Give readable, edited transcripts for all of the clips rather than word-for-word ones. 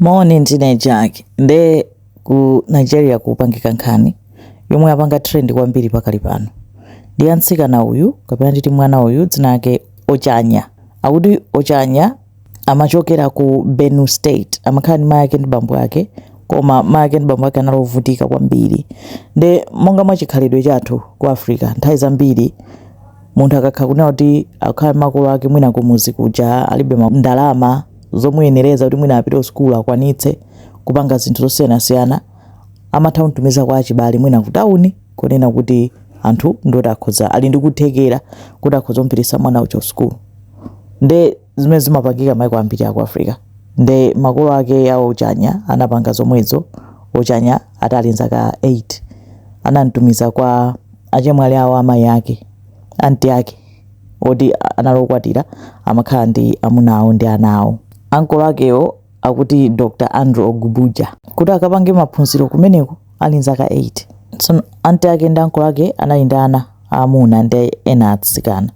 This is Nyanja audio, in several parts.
Moni, ndine Jack. Nde ku Nigeria kupangika nkhani yomwe yapanga trend kwambiri pakali pano ndi ya mtsikana uyu, kapena nditi mwana uyu, dzina lake Ochanya. Akuti Ochanya amachokera ku Benue State, amakhala ndi mayi ake ndi bambo ake, koma mayi ake ndi bambo ake anali ovutika kwambiri. Nde monga mwa chikhalidwe chathu ku Africa, nthawi zambiri munthu akakhala kunena kuti akhala makolo ake mwina kumuzi kuja alibe ndalama zomuyenereza kuti mwina apite ku sukulu, akwanitse kupanga zinthu zosiyanasiyana, amatha kumtumiza kwa achibale mwina ku tawuni, kunena kuti anthu ndoti akhoza, ali ndi kuthekera kuti akhoza kumpitisa mwana uja ku sukulu. Nde zimene zimapangika maiko ambiri aku Africa. Nde makolo ake a Ochanya anapanga zomwezo. Ochanya atali nzaka 8 anamtumiza kwa achemwali awo amayi ake, anti ake oti anali okwatira, amakhala ndi amuna awo ndi ana awo. Ankolo akewo akuti Dr Andrew Ogubuja, kuti akapange maphunziro kumeneko ali nzaka 8. So anti ake ndi ankolo ake anali ndi ana aamuna ndi ena atsikana,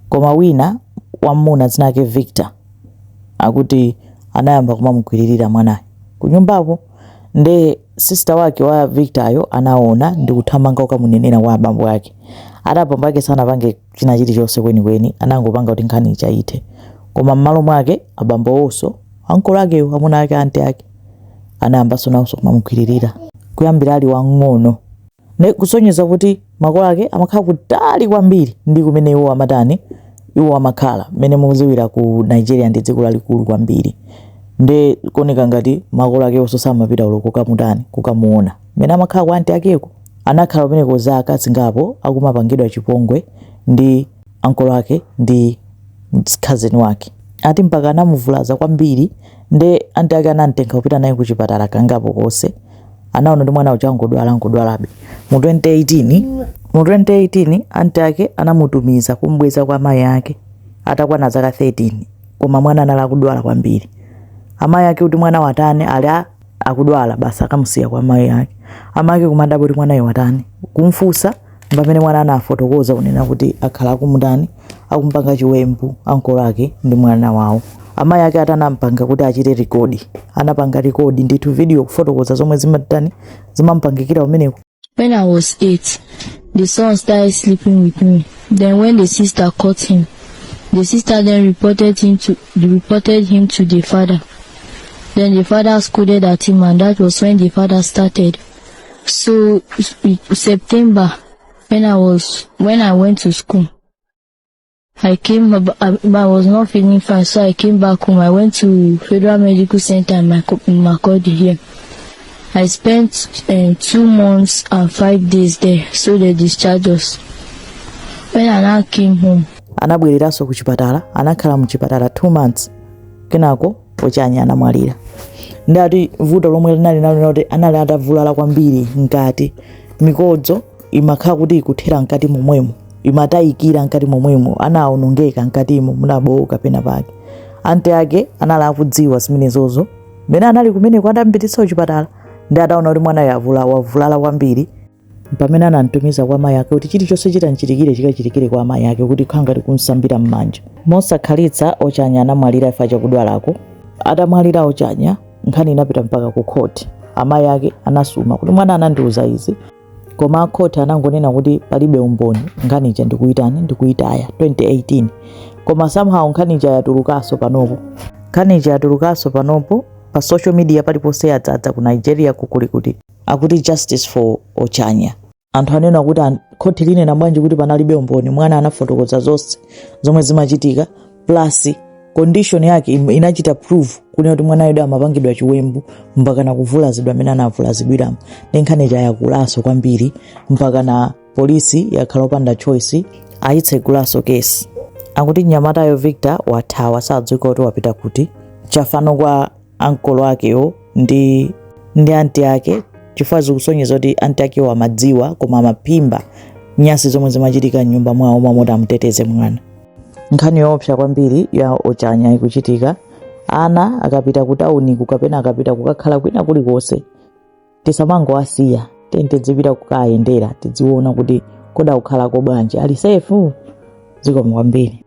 koma wina wamuna dzina ake Victor akuti anayamba kumamugwiririra mwanayo kunyumbako. Nde sister wake wa Victoryo anaona ndi kuthamanga kukamunenera kwa abambo ake. Ati abambo ake sanapange china chilichonse kwenikweni, anangopanga kuti nkhani ija ithe, koma m'malo mwake abambo onso, ankolo akewo, amuna ake anti ake, anayambanso nawonso kumamugwiririra kuyambira ali wang'ono. Ne kusonyeza kuti makolo ake amakhala kutali kwambiri ndi kumene iwo amatani, iwo amakhala. Mmene mukudziwira, ku Nigeria ndi dziko lalikulu kwambiri, nde kuoneka ngati makolo ake onso samapita ulo kukamutani, kukamuona mmene amakhala kwa anti akeko. Anakhala kumeneko zaka zingapo akumapangidwa chipongwe ndi ankolo ake ndi cousin wake, ati mpaka anamuvulaza kwambiri. Nde anti ake anamtenga kupita naye kuchipatala kangapo konse, anaona ndi mwana uja angodwala, angodwalabe. Mu 2018 anti ake anamutumiza kumbweza kwa amayi ake atakwana zaka 13, koma mwana anali akudwala kwambiri. Amayi ake kuti mwana watani? Ali akudwala basi, akamusiya kwa amayi ake. Amayi ake kumadabwa kuti mwanayo watani? Kumfunsa, pamene mwana anafotokoza kunena kuti akhala akumutani, akumpanga chiwembu ankolo ake ndi mwana wawo. Amayi ake atanampanga kuti achite record, anapanga record ndithu video kufotokoza zomwe zimatani, zimampangikira kumeneko. When I was 8, the son started sleeping with me. Then when the sister caught him, the sister then reported him to the father. Then the father scolded at him, and that was when the father started. So September, when I went to school, I was not feeling fine, so I came back home. I went to Federal Medical Center in Makurdi here. I spent 2 months and 5 days there, so they discharged us. When I now came home, Anabwereranso ku chipatala, anakhala mu chipatala 2 months, kenako Ochanya anamwalira. Ndati vuto lomwe linali nalo kuti anali atavulala kwambiri mkati, mikodzo imakhala kuti ikuthera mkati momwemo, imatayikira mkati momwemo, anawonongeka mkatimo, munabowoka pena pake. Anti ake anali akudziwa zimenezozo mmene anali kumeneko, adampititsa kuchipatala ndi ataona kuti mwanayo avula, wavulala kwambiri, pamene anamtumiza kwa amayi ake kuti chilichonse chitanchitikire chikachitikire kwa amayi ake, kuti khala ngati kumsambira m'manja. Mosakhalitsa Ochanya anamwalira ifa chakudwalako. Atamwalira Ochanya, nkhani inapita mpaka ku khoti. Amayi ake anasuma kuti mwana anandiuza izi, koma akhoti anangonena kuti palibe umboni, nkhani ija ndikuyitani, ndikuyitaya 2018. Koma somehow nkhani ija yatulukanso panopo, nkhani ija yatulukanso panopo pa social media, paliponse yadzadza ku Nigeria kukuli kuti akuti "Justice for Ochanya". Anthu anena kuti khoti linena bwanji kuti panalibe umboni? Mwana anafotokoza zonse zomwe zimachitika, plus condition yake inachita prove kunena kuti mwanayo amapangidwa chiwembu mpaka na kuvulazidwa amene anavulazidwiramo. Ndi nkhani ija yakulanso kwambiri mpaka na polisi yakhala opanda choice, ayitsegulanso kesi. Akuti mnyamatayo Victor wathawa, sadziwika kuti wapita kuti. Chafano kwa ankolo akewo ndi anti ake, chifukwa zikusonyeza kuti anti akewo amadziwa koma amaphimba nyasi zomwe zimachitika mnyumba mwawo mwamoti amuteteze mwana. Nkhani yoopsa kwambiri ya Ochanya ikuchitika. Ana akapita ku tawuniku kapena akapita kukakhala kwina kulikonse, tisamangowasiya, tiyeni tidzipita kukayendera, tidziona kuti kodi akukhalako bwanji, ali safe. Zikomo kwambiri.